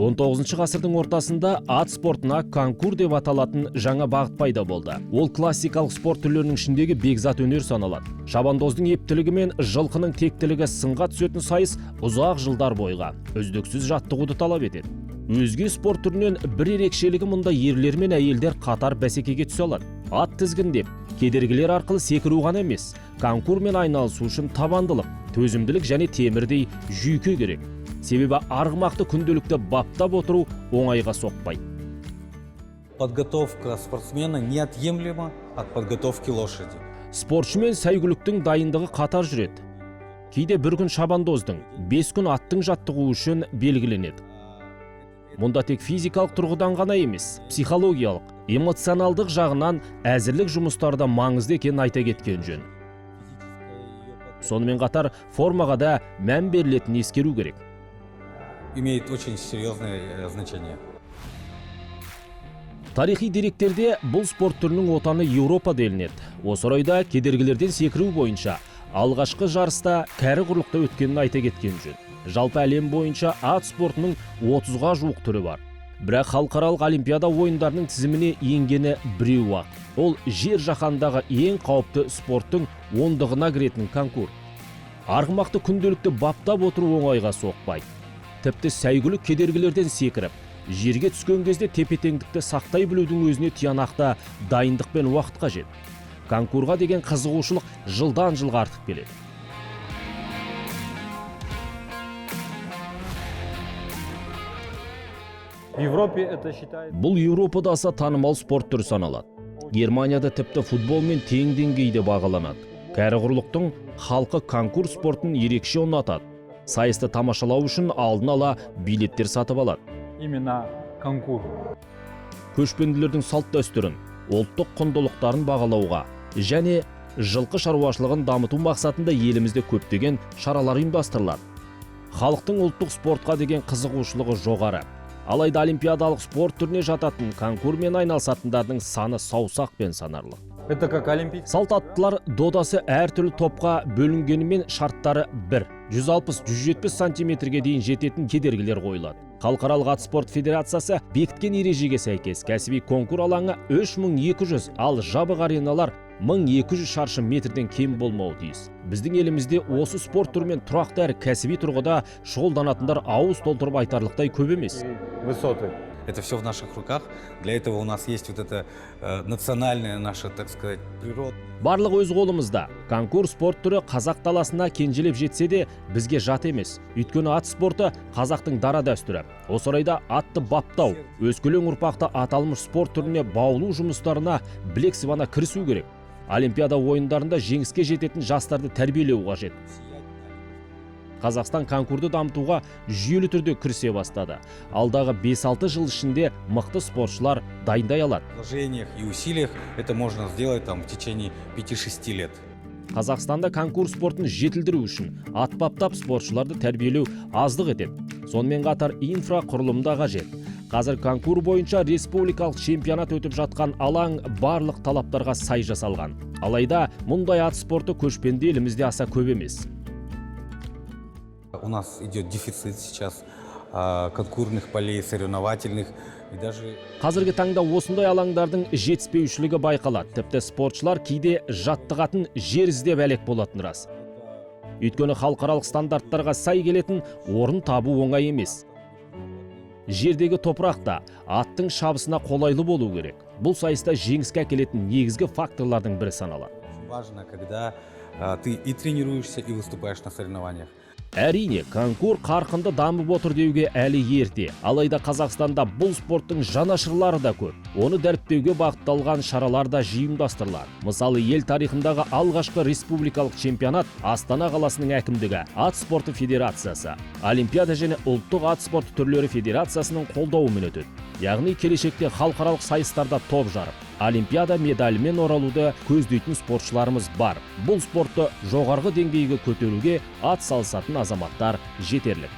19 ғасырдың ортасында ат спортына конкур деп аталатын жаңа бағыт пайда болды. Ол классикалық спорт түрлерінің ішіндегі бекзат өнер саналады. Шабандоздың ептілігі мен жылқының тектілігі сынға түсетін сайыс ұзақ жылдар бойға үздіксіз жаттығуды талап етеді. Өзге спорт түрінен бір ерекшелігі, мұнда ерлер мен әйелдер қатар бәсекеге түсе алады. Ат тізгіндеп, кедергілер арқылы секіру ғана емес, конкурмен айналысу үшін табандылық, төзімділік және темірдей жүйке керек. Себебі арғымақты күнделікті баптап отыру оңайға соқпайды. Подготовка спортсмена неотъемлема от подготовки лошади. Спортшы мен сәйгүліктің дайындығы қатар жүреді. Кейде бір күн шабандоздың, 5 күн аттың жаттығуы үшін белгіленеді. Мұнда тек физикалық тұрғыдан ғана емес, психологиялық, эмоционалдық жағынан әзірлік жұмыстары да маңызды екенін айта кеткен жөн. Сонымен қатар формаға да мән берілетінін ескеру керек. Имеет очень серьезное значение. Тарихи деректерде бұл спорт түрінің отаны Еуропа делінеді. Осы орайда кедергілерден секіру бойынша алғашқы жарыста кәрі құрлықта өткенін айта кеткен жөн. Жалпы, әлем бойынша ат спортының 30-ға жуық түрі бар. Бірақ халықаралық олимпиада ойындарының тізіміне енгені біреу ақ. Ол жер жаһандағы ең қауіпті спорттың ондығына кіретін конкур. Арғымақты күнделікті баптап отыру оңайға соқпайды. Тіпті сәйгүлік кедергілерден секіріп, жерге түскен кезде тепе теңдікті сақтай білудің өзіне тиянақты дайындық пен уақыт қажет. Конкурға деген қызығушылық жылдан жылға артып келеді. В Европе это считается. Бұл Еуропада аса танымал спорт түрі саналады. Германияда тіпті футболмен тең деңгейде бағаланады. Кәрі құрлықтың халқы конкур спортын ерекше ұнатады. Сайысты тамашалау үшін алдын ала билеттер сатып алады. Именно конкур. Көшпенділердің салт дәстүрін, ұлттық құндылықтарын бағалауға және жылқы шаруашылығын дамыту мақсатында елімізде көптеген шаралар ұйымдастырылады. Халықтың ұлттық спортқа деген қызығушылығы жоғары. Алайда олимпиадалық спорт түріне жататын конкурмен айналысатындардың саны саусақпен санарлық. Это как олимпийский. Салт аттылар додасы әртүрлі топқа бөлінгенімен, шарттары бір. 160-170 сантиметрге дейін жететін кедергілер қойылады. Халықаралық ат спорт федерациясы бекіткен ережеге сәйкес, кәсіби конкур алаңы 3200, ал жабық ареналар 1200 шаршы метрден кем болмауы тиіс. Біздің елімізде осы спорт түрімен тұрақты әрі кәсіби тұрғыда шұғылданатындар ауыз толтырып айтарлықтай көп емес. Высоты. Это все в наших руках. Для этого у нас есть вот это национальная наша, так сказать, природа. Барлығы өз қолымызда. Конкур спорт түрі қазақ даласына кенжелеп жетсе де, бізге жат емес. Өйткені ат спорты – қазақтың дара дәстүрі. Осы орайда атты баптау, өскелең ұрпақты аталмыш спорт түріне баулу жұмыстарына білек сыбана кірісу керек. Олимпиада ойындарында жеңіске жететін жастарды тәрбиелеу қажет. Қазақстан конкурды дамытуға жүйелі түрде кірісе бастады. Алдағы 5-6 жыл ішінде мықты спортшылар дайындай алады. Вложениях и усилиях это можно сделать там в течение 5-6 лет. Қазақстанда конкур спортын жетілдіру үшін ат баптап, спортшыларды тәрбиелеу аздық етеді. Сонымен қатар инфрақұрылым да қажет. Қазір конкур бойынша республикалық чемпионат өтіп жатқан алаң барлық талаптарға сай жасалған. Алайда мұндай ат спорты көшпенді елімізде аса көп емес. У нас идет дефицит сейчас конкурных полей, соревновательных. И даже Қазіргі таңда осындай алаңдардың жетіспеушілігі байқалады. Тіпті спортшылар кейде жаттығатын жер іздеп әлек болатын рас. Өйткені халықаралық стандарттарға сай келетін орын табу оңай емес. Жердегі топырақ та аттың шабысына қолайлы болу керек. Бұл сайыста жеңіске әкелетін негізгі факторлардың бірі саналады. Очень важно, когда ты и тренируешься, и выступаешь на соревнованиях. Әрине, конкур қарқынды дамып отыр деуге әлі ерте. Алайда Қазақстанда бұл спорттың жанашырлары да көп. Оны дәріптеуге бағытталған шаралар да жиі ұйымдастырылады. Мысалы, ел тарихындағы алғашқы республикалық чемпионат Астана қаласының әкімдігі, ат спорты федерациясы, Олимпиада және ұлттық ат спорты түрлері федерациясының қолдауымен өтеді. Яғни келешекте халықаралық сайыстарда топ жарып, олимпиада медалімен оралуды көздейтін спортшыларымыз бар. Бұл спортты жоғарғы деңгейге көтеруге ат салысатын азаматтар жетерлік.